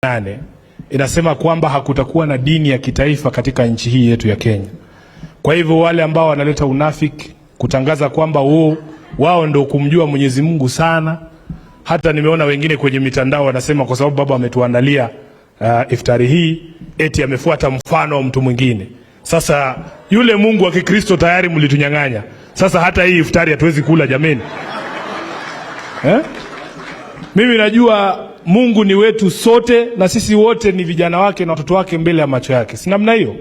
8 inasema kwamba hakutakuwa na dini ya kitaifa katika nchi hii yetu ya Kenya. Kwa hivyo wale ambao wanaleta unafiki kutangaza kwamba wao ndio kumjua Mwenyezi Mungu sana, hata nimeona wengine kwenye mitandao wanasema kwa sababu baba ametuandalia iftari hii, eti amefuata mfano wa mtu mwingine. Sasa yule Mungu wa Kikristo tayari mlitunyang'anya, sasa hata hii iftari hatuwezi kula jameni, eh? Mimi najua Mungu ni wetu sote na sisi wote ni vijana wake na watoto wake mbele ya macho yake, si namna hiyo?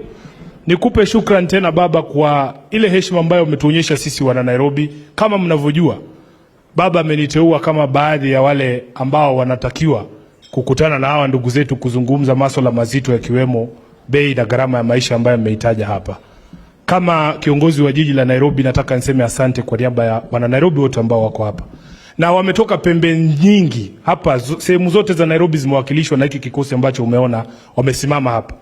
Nikupe shukran tena baba kwa ile heshima ambayo umetuonyesha sisi wana Nairobi. Kama mnavyojua, baba ameniteua kama baadhi ya wale ambao wanatakiwa kukutana na hawa ndugu zetu kuzungumza masuala mazito yakiwemo bei na gharama ya maisha ambayo mmeitaja hapa. Kama kiongozi wa jiji la Nairobi, nataka niseme asante kwa niaba ya wana Nairobi wote ambao wako hapa na wametoka pembe nyingi hapa, sehemu zote za Nairobi zimewakilishwa na hiki kikosi ambacho umeona wamesimama hapa,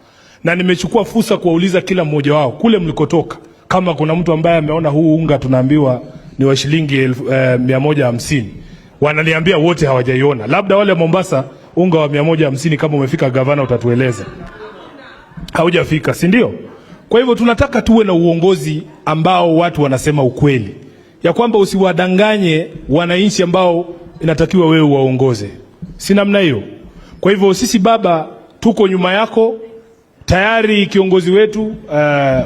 na nimechukua fursa kuwauliza kila mmoja wao kule mlikotoka, kama kuna mtu ambaye ameona huu unga tunaambiwa ni wa shilingi 150, wananiambia wote hawajaiona. Labda wale Mombasa unga wa 150 kama umefika, gavana, utatueleza haujafika, si ndio? Kwa hivyo tunataka tuwe na uongozi ambao watu wanasema ukweli ya kwamba usiwadanganye wananchi ambao inatakiwa wewe uwaongoze, si namna hiyo? Kwa hivyo sisi baba, tuko nyuma yako tayari. Kiongozi wetu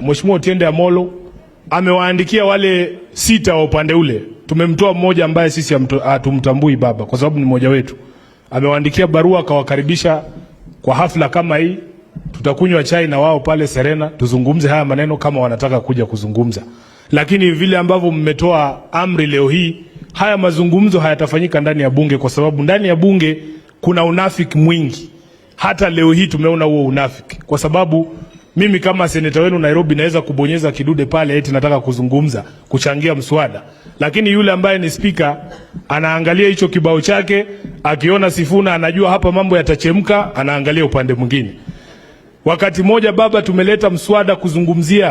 Mheshimiwa Otiende Amollo amewaandikia wale sita wa upande ule. Tumemtoa mmoja ambaye sisi hatumtambui baba, kwa sababu ni mmoja wetu. Amewaandikia barua akawakaribisha kwa hafla kama hii. Tutakunywa chai na wao pale Serena, tuzungumze haya maneno kama wanataka kuja kuzungumza lakini vile ambavyo mmetoa amri leo hii, haya mazungumzo hayatafanyika ndani ya bunge, kwa sababu ndani ya bunge kuna unafiki mwingi. Hata leo hii tumeona huo unafiki, kwa sababu mimi kama seneta wenu Nairobi naweza kubonyeza kidude pale eti nataka kuzungumza kuchangia mswada, lakini yule ambaye ni spika anaangalia hicho kibao chake, akiona Sifuna anajua hapa mambo yatachemka, anaangalia upande mwingine. Wakati mmoja baba, tumeleta mswada kuzungumzia